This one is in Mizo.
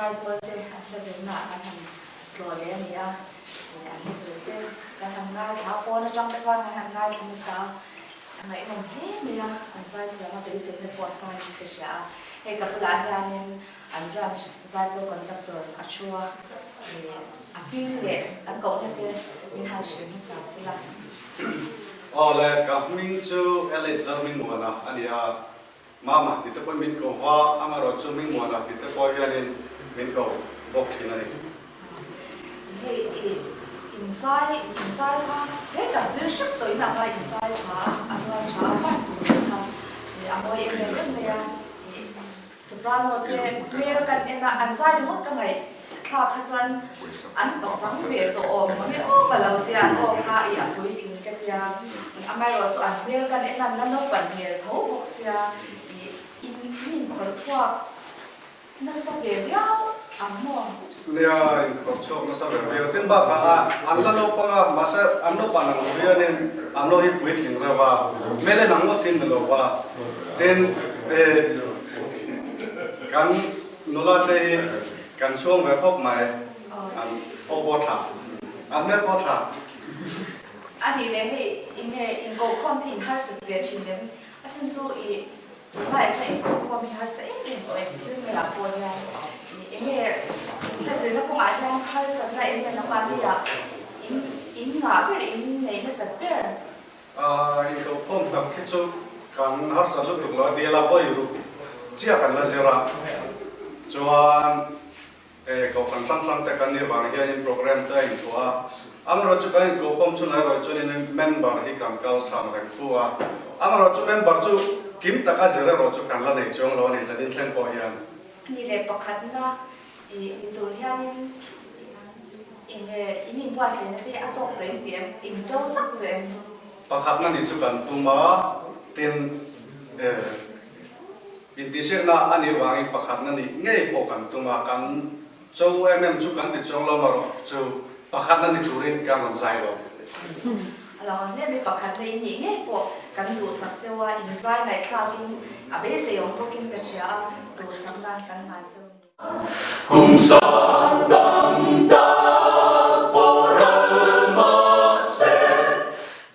zaipawl te an hla zirna ah kan han tlawh leh a ni a, an hla zir te kan han ngaithla a, pawn atang te khan kan han ngaithla nasa a, a ngaihnawm hle mai a, an zaithiam a beiseina pawh a sang in ka hria a, hei ka bulah hianin an branch zaipawl conductor a thu a, a hming leh an kohna te min han hrilh hmasa sela. Aw le, ka hming chu Alice Lalhmingmuana a ni a, Mama tih te pawhin min ko va, amaherawh chu Hmingmuana tih te pawh hianin min ko bawk thin a ni. Hei i inzai inzai kha he tak zir hrep tawh in anga inzai tha a rual tha a pan tur te kha a mawi em em em mai a, i soprano te hmel kan en a an zai ringawt ka ngaih thla kha chuan an pachang ve tawh awm ang e aw ka lo tia an aw kha i a puitling ka tia amaherawh chu an hmel kan en an la naupan hmel tho bawk sia i in inkhawr chhuak nasa ve viau ang maw? Nia inkhawr chhuak nasa ve viau tin bakah a an la naupang a mahse an naupan ang hianin an lo hi puitling reuh a hmel en ang ngawt in ni lo va tin kan nula te hi Kan chhuang ve khawp mai. An aw pawh tha. An hmel pawh tha. A nih leh hei enge inkohkhawm te in harsat ve thin em? A chhan chu i tunlaiah chuan inkohkhawm hi harsa em em tawh em? Thil ngelah pawh hian i enge hla zirna kawngah hian harsatna enge nangmahni ah in in ngah ber in nei nasat ber? Inkohkhawm tak khi chu kan harsat lutuk lo a tia la vawi ruk chiah kan la zir a, chuan kohhran hrang hrang te kan nih vang hianin program te a inthuah a, amaherawhchu kan inkohkhawm chhunah erawh chuanin member hi kan kal hrang reng fu a, amaherawhchu member chu kim taka zir erawh chu kan la nei chuang lo a ni zanin thleng pawh hian. Ni leh pakhatna i ni tur hianin Enge in inbuatsaihna te a tawk tawh em tih em? In cho zak tawh em? Pakhatna ni chu kan tum a, tin intihsiakna a nih vangin pakhatna nih ngei pawh kan tum a, kan cho em em chu kan ti chuang lo marawh chu pakhatna ni turin kan rawn zai lo. A lo ang hle mai, pakhatna in nih ngei pawh kan duhsak cheu a, in zai ngaihthlakin a beisei awm bawkin ka hria a, duhsakna kan ngai cheu a ni. Kum sa.